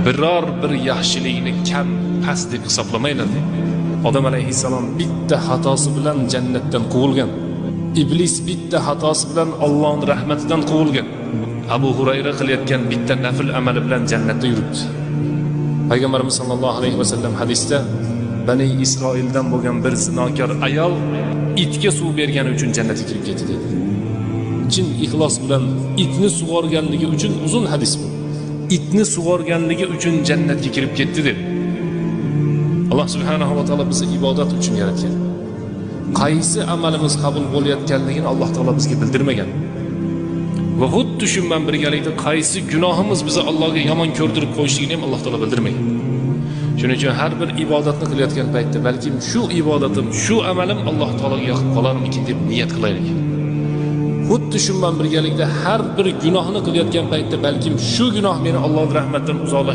Biror bir yaxshilikni kam past deb hisoblamanglar deydi. Odam alayhissalom bitta xatosi bilan jannatdan quvilgan. Iblis bitta xatosi bilan Allohning rahmatidan quvilgan. Abu Hurayra qilayotgan bitta nafl amali bilan jannatda yuribdi. Payg'ambarimiz sallallohu alayhi vasallam hadisda Bani Isroildan bo'lgan bir zinokor ayol itga suv bergani uchun jannatga kirib ketdi dedi. Chin ixlos bilan itni sug'organligi uchun, uzun hadis bu. Itni sug'organligi uchun jannatga kirib ketdi deb. Alloh subhanahu va taolo bizni ibodat uchun yaratgan. Qaysi amalimiz qabul bo'layotganligini Alloh taolo bizga bildirmagan. Va xuddi shu bilan birgalikda qaysi gunohimiz bizni Allohga yomon ko'rdirib qo'yishligini ham Alloh taolo bildirmagan. Shuning uchun har bir ibodatni qilayotgan paytda balkim shu ibodatim, shu amalim Alloh taologa yoqib qolarmikin deb niyat qilaylik. Xuddi shu bilan birgalikda har bir gunohni qilayotgan paytda balkim shu gunoh meni Allohning rahmatidan uzoqlashtiradi.